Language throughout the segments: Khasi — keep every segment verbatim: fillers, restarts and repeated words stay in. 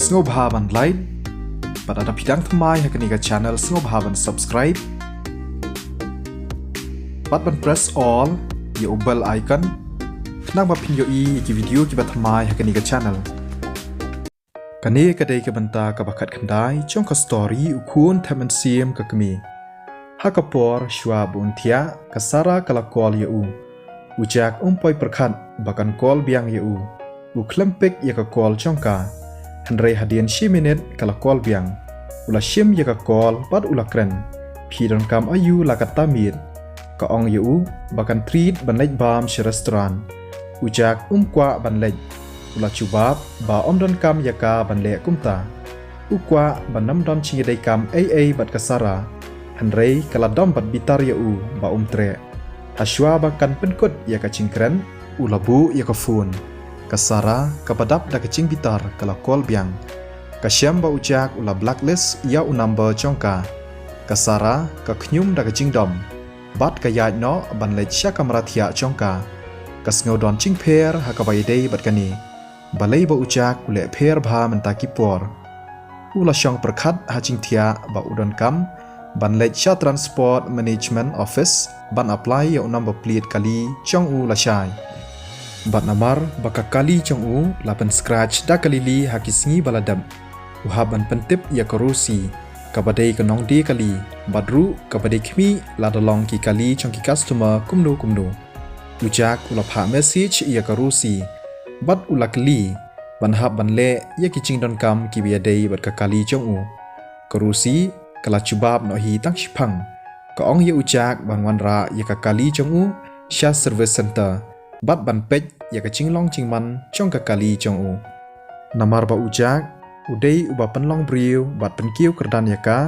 Sngewbha ban like, bad lada phi dang thymmai ha kane ka channel sngewbha ban subscribe bad ban press all ïa u bell icon, khnang ba phin ïohi ïa ki video kiba thymmai ha kane ka channel. Kane ka dei ka bynta kaba khatkhyndai jong ka story U Khun Thep Mynsiem Ka Kmie. Ha ka por shuwa ba un thiah, ka Sara ka la call ïa u. U Jack um poi pyrkhat ba kan call biang ïa u. U khlem pick ïa ka call jong ka. Hynrei hadien shi minit ka la call biang. U la shim ïa ka call bad u la kren. Phi donkam aïu la katta miet? Ka ong ïa u ba kan treat ban leit bam sha restaurant. U Jack um kwah ban leit. U la jubab ba um donkam ïa ka ban leh kumta. U kwah ban ym don jingïadei kam ei ei bad ka Sara. Hynrei ka la dom bad bitar ïa u ba um treh. Hashuwa ba kan pynkut ïa ka jingkren, u la buh ïa ka phone. Ka Sara kaba dap da ka jingbitar ka la call biang. Ka shem ba u Jack u la blacklist ïa u number jong ka. Ka Sara ka khñium da ka jingdom bad ka ïaid noh ban leit sha kamra thiah jong ka. Ka sngew don jingpher ha kaba ïadei bad kane. Balei ba u Jack u leh pher bha mynta ki por? U la shong pyrkhat ha jingthiah ba u donkam ban leit sha Transport Management Office ban apply ïa u number plate kali jong u lashai. Bad namar ba ka kali jong u la pynscratch da ka lili ha ki sngi ba la dep, u hap ban pyntip ïa ka Rosie, kaba dei ka nongdie kali, bad ruh kaba dei khmih lada long ki kali jong ki customer kumno kumno. U Jack u la phah message ïa ka Rosie bad u la kylli ban hap ban leh ïa ki jingdonkam kiba ïadei bad ka kali jong u. Ka Rosie ka la jubab noh hi tang shiphang. Ka ong ïa u Jack ban wanrah ïa ka kali jong u sha service center bad ban peit ïa ka jinglong jingman jong ka kali jong u. Namar ba u Jack u dei uba pynlong briew bad pynkiew kyrdan ïa ka,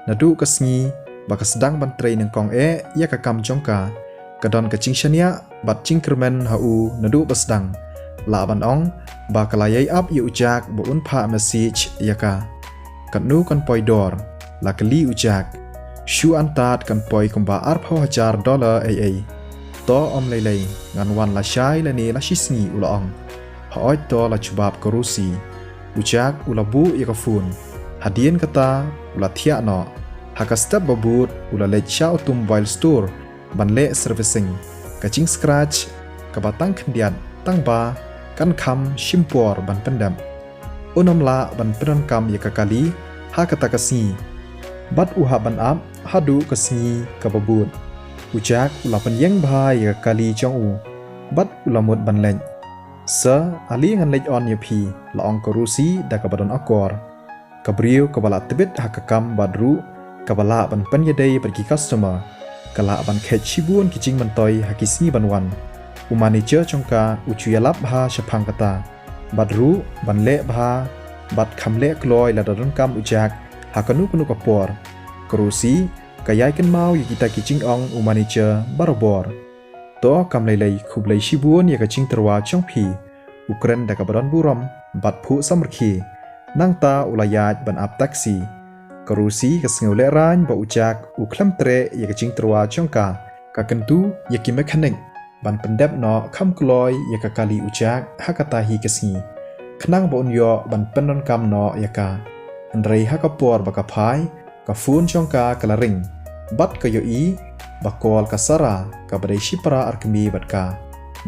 naduh ka sngi ba ka sdang ban trei nyngkong eh ïa ka kam jong ka, ka don ka jingshaniah bad jingkyrmen ha u naduh ba sdang. Lah ban ong ba ka la ïai ap ïa u Jack ba un phah message ïa ka. Katno kan poi dor? La kylli u Jack. Shu antad kan poi kumba arphew hajar dollar ei ei. To ym lei lei, ngan wan lashai lane la shisngi, u la ong. Hooid to, la jubab ka Rosie. U Jack u la buh ïa ka phone. Hadien kata u la thiah noh. Ha ka step ba bud u la leit sha automobile store ban leh servicing. Ka jingscratch kaba tang khyndiat tang ba kan kham shim por ban pyndep. Un ym lah ban pyndonkam ïa ka kali ha kata ka sngi. Bad u hap ban ap haduh ka sngi kaba bud. U Jack u la pynïeng bha ïa ka kali jong u bad u la mut ban leit. Sir, ale ngan leit on ïa phi, la ong ka Rosie da kaba don akor. Ka briew kaba la tbit ha ka kam bad ruh kaba lah ban pynïadei bad ki customer, ka lah ban kheit shibun ki jingmyntoi ha ki sngi ban wan. U manager jong ka u ju ïalap bha shaphang kata bad ruh ban leh bha bad kham leh kloi lada donkam u Jack ha kano kano ka por. Ka Rosie ka ïai kynmaw ïa kita ki jingong u manager barabor. To kam lei lei, khublei shibun ïa ka jingtyrwa jong phi, u kren da kaba don burom bad phuh samrkhie. Nangta u la ïaid ban ap taxi. Ka Rosie ka sngew lehraiñ ba u Jack u khlem treh ïa ka jingtyrwa jong ka. Ka kyntu ïa ki mechanic ban pyndep noh kham kloi ïa ka kali u Jack ha kata hi ka sngi, khnang ba un ïoh ban pyndonkam noh ïa ka. Hynrei ha ka por ba ka phai, ka phone jong ka ka la ring bad ka ïohi ba call ka Sara, kaba dei shipara arkmie bad ka,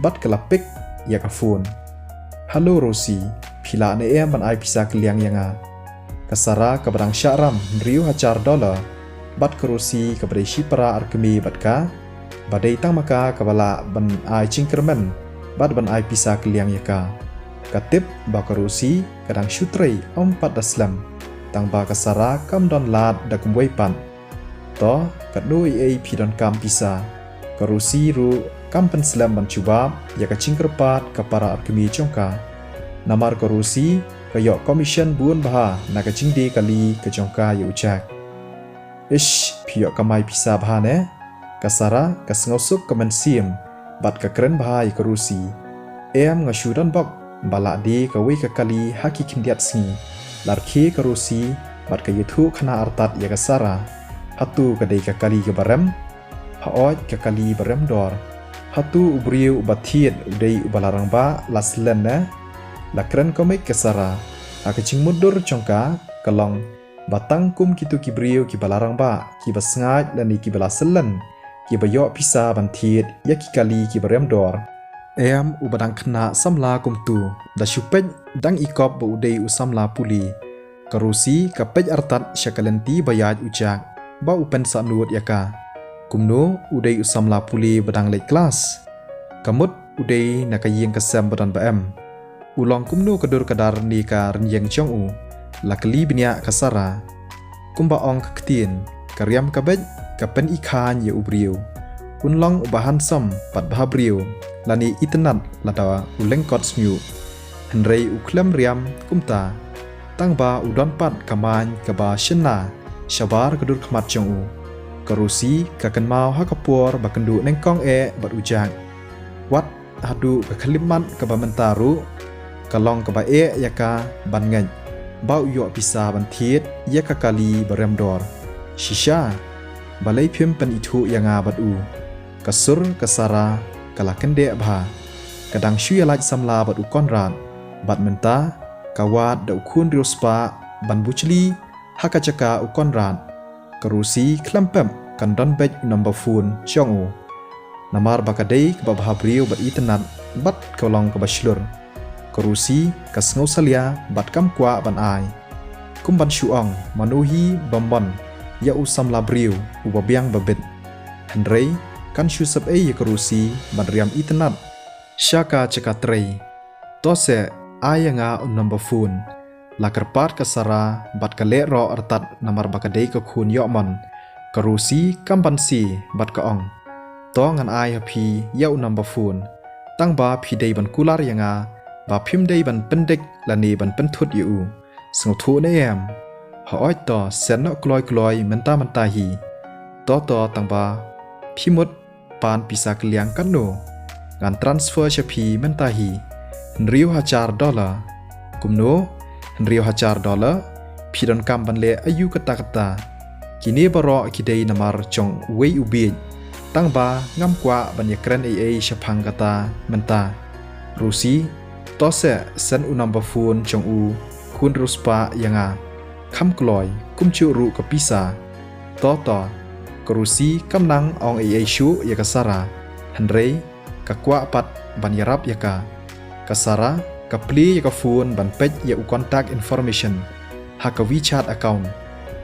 bad ka la pick ïa ka phone. Hello Rosie, phi lah ne em ban ai pisa kylliang ïa nga? Ka Sara kaba dang shah ram hynriew hajar dollar bad ka Rosie kaba dei shipara arkmie bad ka, ba dei tang ma ka kaba lah ban ai jingkyrmen bad ban ai pisa kylliang ïa ka. Ka tip ba ka Rosie ka dang shu trei ym pat da slem, tang ba ka Sara kam don lad da kumwei pat. To, katno ei ei phi donkam pisa? Ka Rosie ruh kam pynslem ban jubab ïa ka jingkyrpad ka para arkmie jong ka. Namar ka Rosie ka ïoh commission bun bha na ka jingdie kali ka jong ka ïa u Jack. Ish, phi ïoh kamai pisa bha ne? Ka Sara ka sngewsuk ka mynsiem bad ka kren bha ïa ka Rosie. Em, nga shu don bok ba lah die kawei ka kali ha ki khyndiat sngi. La rkhie ka Rosie bad ka ïathuh khana artat ïa ka Sara. Hato ka dei ka kali kaba rem? Hooid, ka kali ba rem dor. Hato u briew uba thied u dei uba la rangbah la slen ne? La kren komik ka Sara. Ha ka jingmutdur jong ka, ka long ba tang kum kito ki briew kiba la rangbah, kiba sngaid lane kiba la syllen, kiba ïoh pisa ban thied ïa ki kali kiba riam dor. Em, uba dang khynnah samla kumto, da shu peit dang i kop ba u dei u samla pule. Ka Rosi ka peit artat sha ka lynti ba ïaid u Jack ba u pynsahnud ïa ka. Kumno u dei u samla pule ba dang leit klas? Ka mut u dei na ka ïing ka sem ba don ba em. U long kumno ka dur ka dar ne ka rynïeng jong u? La kylli bniah ka Sara. Kumba ong ka ktien, ka riam ka beit ka pyni khain ïa u briew. Un long uba handsome bad bha briew lane itynnad lada u lyngkot shñiuh. Hynrei u khlem riam kumta, tangba u don pat ka main kaba shynna shabar ka dur khmat jong u. Ka Rosi ka kynmaw ha ka por ba kynduh nyngkong eh bad u Jack. Wat haduh ka khyllipmat kaba mynta ruh ka long kaba eh ïa ka ban ngeit ba u ïoh pisa ban thied ïa ka kali ba riam dor. Shisha, balei phim pynithuh ïa nga bad u? Ka sur ka Sara ka la kyndeh bha. Ka dang shu ïalait samla bad u Conrad, bad mynta ka wad da u khun riewspah ban bujli ha ka jaka u Conrad. Ka Rosi khlem pep kan don beit u number phone jong u. Namar ba ka dei kaba bha briew bad itynnad bad ka long kaba shlur, ka Rosi ka sngew salia bad kam kwah ban ai. Kum ban shu ong, mano hi bym mon ïa u samla briew uba biang ba bit. Hynrei kan shu sep ei ïa ka Rosi ban riam itynnad sha ka jaka trei. To seh, ai ïa nga u number phone. La kyrpad ka Sara bad ka leh roh artat namar ba ka dei ka khun ïoh mon. Ka Rosi kam banse bad ka ong, to ngan ai ha phi ïa u number phone. Tangba phi dei ban kular ïa nga ba phim dei ban pyndik lane ban pynthut ïa u. Sngewthuh ne em? Hooid to, send noh kloi kloi mynta mynta hi. To to, tangba phi mut pan pisa kylliang katno? Ngan transfer sha phi mynta hi. Hynriew hajar dollar. Kumno? Hynriew hajar dollar? Phi donkam ban leh aïu katta katta? Kine baroh ki dei namar jong uwei u bieit. Tangba ngam kwah ban ïakren ei ei shaphang kata mynta. Rosi, to seh, send u number phone jong u khun riewspah ïa nga. Kham kloi, kumjuh ruh ka pisa. To to. Ka Rosi kam nang ong ei ei shuh ïa ka Sara. Hynrei ka kwah pat ban ïarap ïa ka. Ka Sara ka plie ïa ka phone ban peit ïa u contact information ha ka WeChat account,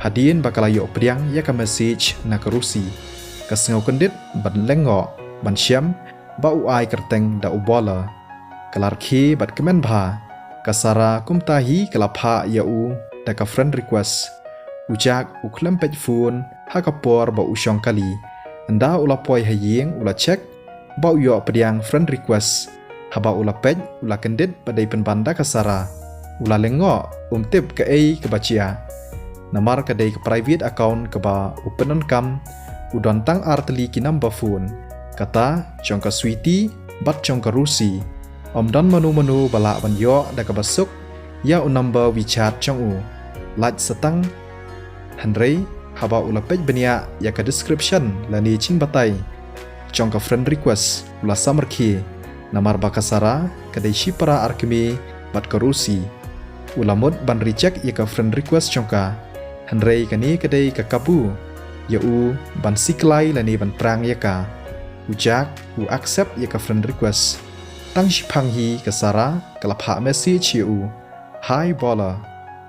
hadien ba ka la ïoh pdiang ïa ka message na ka Rosi. Ka sngew kyndit ban lyngngoh, ban shem ba u ai kyrteng da u Bowler. Ka la rkhie bad kmen bha. Ka Sara kumta hi ka la phah ïa u da ka friend request. U Jack u khlem peit phone ha ka por ba u shong kali. Ynda u la poi ha ïing u la check ba u ïoh pdiang friend request. Haba u la peit u la kyndit ba dei pynban da ka Sara. U la lyngngoh, um tip kaei kaba jia. Namar ka dei ka private account kaba u pyndonkam, u don tang ar tylli ki number phone. Kata jong ka Sweety bad jong ka Rosi. Ym don mano mano ba lah ban ïoh da kaba suk ïa u number WeChat jong u. Lait sa tang. Hynrei haba u la peit bniah ïa ka description lane jingbatai jong ka friend request, u la samrkhie. Namar ba ka Sara ka dei shipara arkmie bad ka Rosi. U la mut ban reject ïa ka friend request jong ka. Hynrei kane ka dei ka kabu ïa u ban siklai lane ban prank ïa ka. U Jack u accept ïa ka friend request. Tang shiphang hi ka Sara ka la phah message ïa u. Hi Bowler.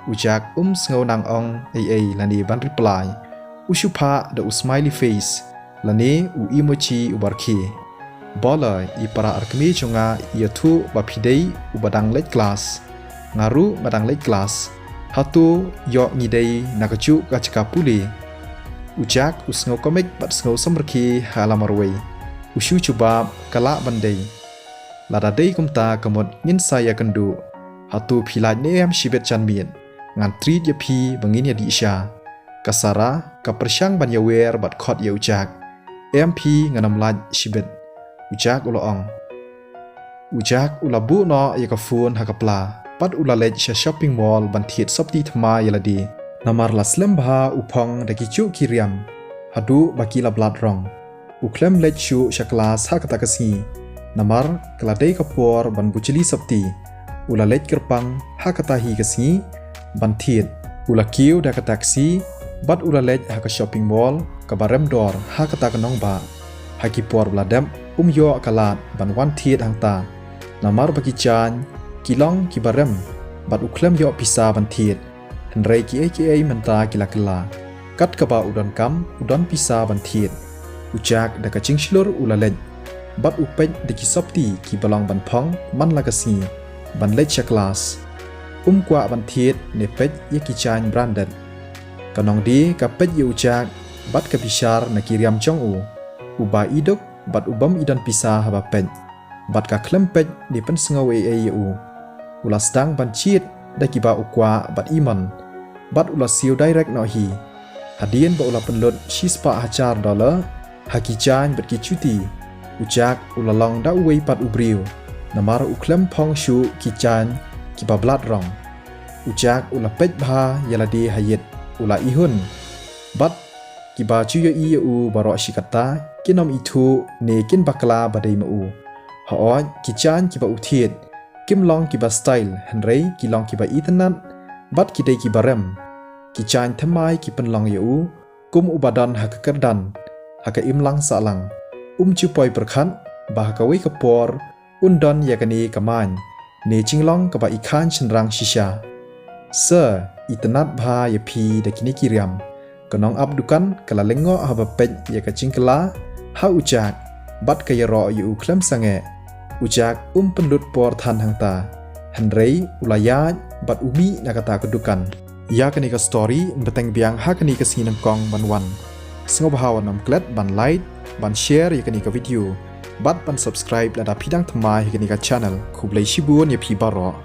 U Jack um sngew nang ong ei ei lane ban reply. U shu phah da u smiley face lane u emoji uba rkhie. Bowler, i para arkmie jong nga i ïathuh ba phi dei uba dang leit klas. Nga ruh nga dang leit klas. Hato ïoh ngi dei na kajuh ka jaka pule? U Jack u sngew komik bad sngew samrkhie ha la marwei. U shu jubab, ka lah ban dei. Lada dei kumta ka mut ngin sa ïakynduh. Hato phi lait ne em shibit janmiet? Ngan treat ïa phi ba ngin ïadih sha. Ka Sara ka pyrshang ban ïawer bad khot ïa u Jack. Em phi, ngan ym lait shibit, u Jack u la ong. U Jack u la buh noh ïa ka phone ha ka pla bad u la leit sha shopping mall ban thied sopti thymmai ïa lade. Namar la slem bha u phong da kijuh ki riam. Haduh ba ki la blat rong. U khlem leit shuh sha klas ha kata ka sngi. Namar ka la dei ka por ban bujli sopti. U la leit kyrpang ha kata hi ka sngi ban thied. U la kiew da ka taxi bad u la leit ha ka shopping mall kaba rem dor ha kata ka nongbah. Ha ki por ba la dep um ïoh ka lad ban wan thied hangta, namar ba ki jaiñ ki long kiba rem bad u khlem ïoh pisa ban thied. Hynrei kiei kiei mynta ki la kylla. Kat kaba u donkam u don pisa ban thied. U Jack da ka jingshlur u la leit bad u peit da ki sopti kiba long ban phong man la ka sngi ban leit sha klas. Um kwah ban thied ne peit ïa ki jaiñ branded. Ka nongdie ka peit ïa u Jack bad ka bishar na ki riam jong u, uba i duk bad u bym i don pisa haba peit. Bad ka khlem peit ne pynsngew ei ei ïa u. U la sdang ban jied da kiba u kwah bad i mon. Bad u la siew direct noh hi. Hadien ba u la pynlut shispah hajar dollar ha ki jaiñ bad ki juti, u Jack u la long da uwei pat u briew. Namar u khlem phong shuh ki jaiñ kiba blat rong. U Jack u la peit bha ïa lade ha ïit, u la ihun. Bad kiba ju ïohi ïa u baroh shi katta kin ym ithuh ne kin bakla ba dei ma u. Hooid, ki jaiñ kiba u thied kim long kiba style, hynrei ki long kiba itynnad bad ki dei kiba rem. Ki jaiñ thymmai ki pynlong ïa u kum uba don ha ka kyrdan ha ka imlang sahlang. Um ju poi pyrkhat ba ha kawei ka por un don ïa kane ka maiñ ne jinglong kaba i khaiñ shynrang shisha. Sir, itynnad bha ïa phi da kine ki riam. Ka nongap dukan ka la lyngngoh haba peit ïa ka jingkylla ha u Jack bad ka ïaroh ïa u khlem sangeh. U Jack um pynlut por than hangta, hynrei u la ïaid bad u mih na kata ka dukan. Ïa kane ka story yn bteng biang ha kane ka sngi nyngkong ban wan. Sngewbha wat nym klet ban like, ban share ïa kane ka video bad ban subscribe lada phi dang thymmai ha kane ka channel. Khublei shibun ïa phi baroh.